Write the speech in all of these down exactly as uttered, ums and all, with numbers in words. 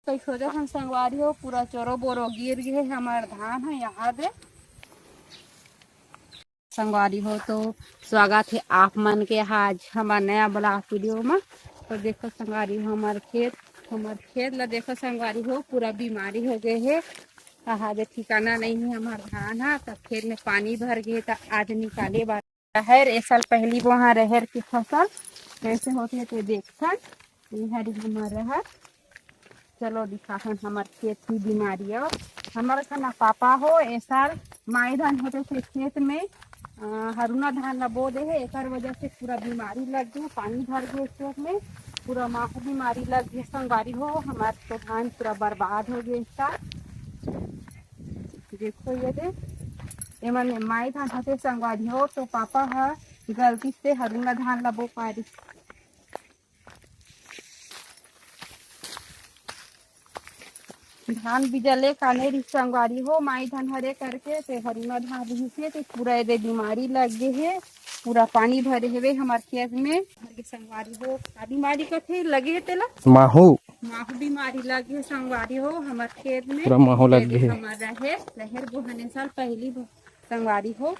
कई सोचत हन संगवारी हो, पूरा चोरो बोरो गिर गे हे हमर धान ह। यहाँ दे संगवारी हो, तो स्वागत हे आप मन के आज हमर नया ब्लॉग वीडियो म। तो देखो संगवारी हो, हमर खेत, हमर खेत ला देखो संगवारी हो, पूरा बीमारी हो गए हे। यहाँ दे ठिकाना नहीं है हमर धान ह, तब खेत में पानी भर गए, त आज निकाले बार रहर, ए साल पहली बोहा रहर के फसल कैसे होथे ते देखथन। ये हरी हमर रहर, चलो दिखाथन हमर खेत की बीमारी। और हमर का ना पापा हो, ए साल माई धान होते थे खेत में, अ, हरुना धान ला बो दे हे, एकर वजह से पूरा बीमारी लग गई, पानी भर गए खेत में, पूरा माहू बीमारी लग गई संगवारी हो। हमार तो धान पूरा बर्बाद हो गए इस साल। देखो ये दे, एमन माई धान होते संगवारी हो, तो पापा ह गलती से हरुना धान ला बो पारी। धान बीजा ले काने रिस संगवारी हो, माई धान हरे करके ते हरुना धान रिहिसे ते पूरा एदे बीमारी लग गे हे, पूरा पानी भरे हेवे हमर खेत में। हर के संगवारी हो, का बीमारी कथे लगे हे तेला? माहू। माहू बीमारी लग गे संगवारी हो हमर खेत में। पूरा माहू लग गे हे। हमर रहेर, रहेर बोहने साल पहली बो-, संगवारी हो,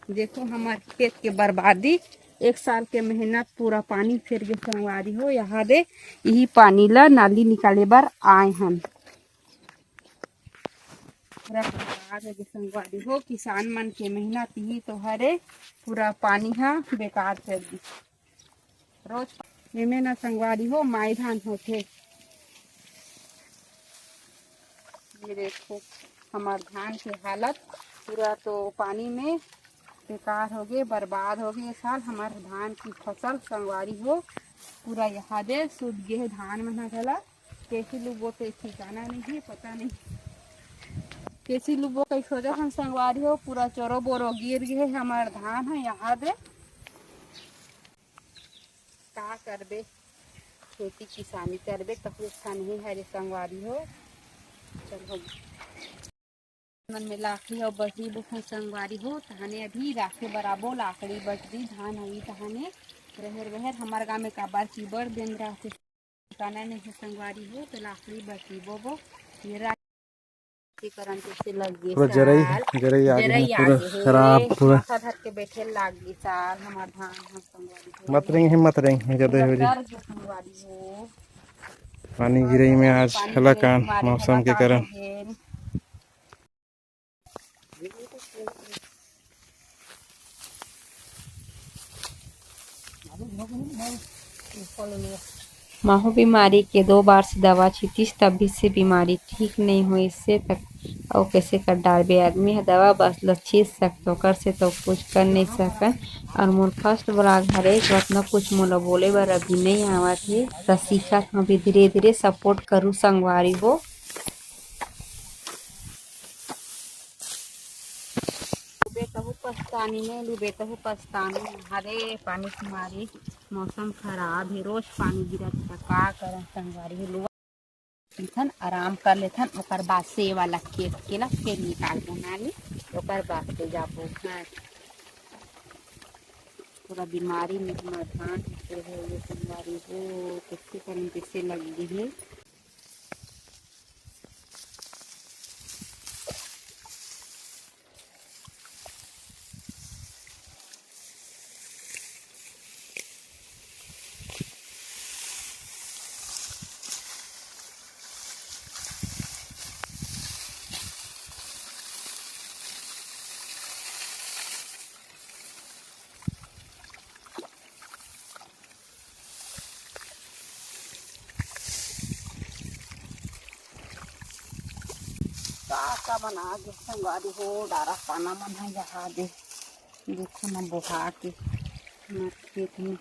देखो हमर खेत के बर्बादी, एक साल के मेहनत पूरा पानी फेर गे संगवारी हो। यहाँ दे यही पानी ला नाली निकाले बर आए हन। पूरा बर्बाद हो गे संगवारी हो, किसान मन के मेहनत यही तो हरे, पूरा पानी हा बेकार कर दी। रोज एमे ना संगवारी हो, माई धान होथे। ये देखो हमर धान के हालत, पूरा तो पानी में बेकार हो गए, बर्बाद हो गए। साल हमर धान की फसल संगवारी हो, पूरा यहाँ दे सूत गए हे धान मन ह घला। कैसी लुबो ते ठिकाना नहीं है, पता नहीं कैसी लुबो कई सोचत हन संगवारी हो, पूरा चोरो बोरो गिर गए हे हमर धान ह यहाँ दे। का करबे, खेती किसानी करबे, तहु एक ठन ही हरे संगवारी हो। चलो, मन में लाकड़ी अउ बटरी बोहन संगवारी हो, तहाने अभी राखे बराबो लाकड़ी बटरी धान होई तहाने रहेर वेहेर हमर गाँव में काबर की बड़ दिन रहते ठिकाना नहीं है संगवारी हो, तो लाकड़ी बटरी बोबो। ये रा-, करन कैसे लग गए पूरा जरई, साल। जरई आ गए जरई हैं, आ पूरा गए हैं। खराब, पूरा। माथा धर के बैठे लाग गए साल, हमार धान हम संगवारी हो। मत रही है, मत रही है, ज्यादा हो जाए। डर गए संगवारी हो। पानी गिरई में आज पानी हलाकान गिरई में आज मौसम के हलाकान कारण। हो गए। माहू बीमारी के दो बार से दवा छितिस, तब भी से बीमारी ठीक नहीं होइस से तक अउ कैसे कर डारबे आदमी ह दवा बस ल छीत सकत, ओकर से तो कुछ कर नहीं सकन। और मोर फर्स्ट ब्लॉग हरे, तो अतना कुछ मोला बोले बर अभी नहीं आवत हे, त सीखत हूँ अभी धीरे धीरे। सपोर्ट करू संगवारी हो। लुबे तहु पछतानी, नहीं लुबे तहु पछतानी। हरे पानी तुम्हारी मौसम खराब है, रोज पानी गिरत है, का करन संगवारी हो। लुआ लेथन, आराम कर लेथन, ओकर बाद से ये वाला खेत के ना फिर निकालबो नाली, ओकर बाद से जाबो। हाँ, पूरा बीमारी में हमर धान होते है, ये बीमारी हो, कैसे करन, कैसे लग गई है। का का बना गे संगवारी हो, डारा पाना मन ह यहाँ दे। देखो ना बोहा के हमर खेत में।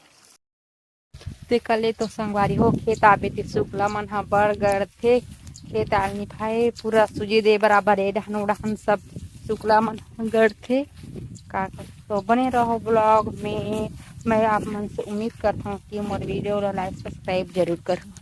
ते कले तो संगवारी हो, खेत आबे ते सुकला मन ह बड़ गड़थे। खेत आल निभाए पूरा सूजी दे बराबर ए डहन ओ डहन सब सुकला मन ह गड़थे। का कर, तो बने रहो ब्लॉग में। मैं आप मन से उम्मीद करता हूँ कि मोर वीडियो ला लाइक सब्सक्राइब जरूर करूँ।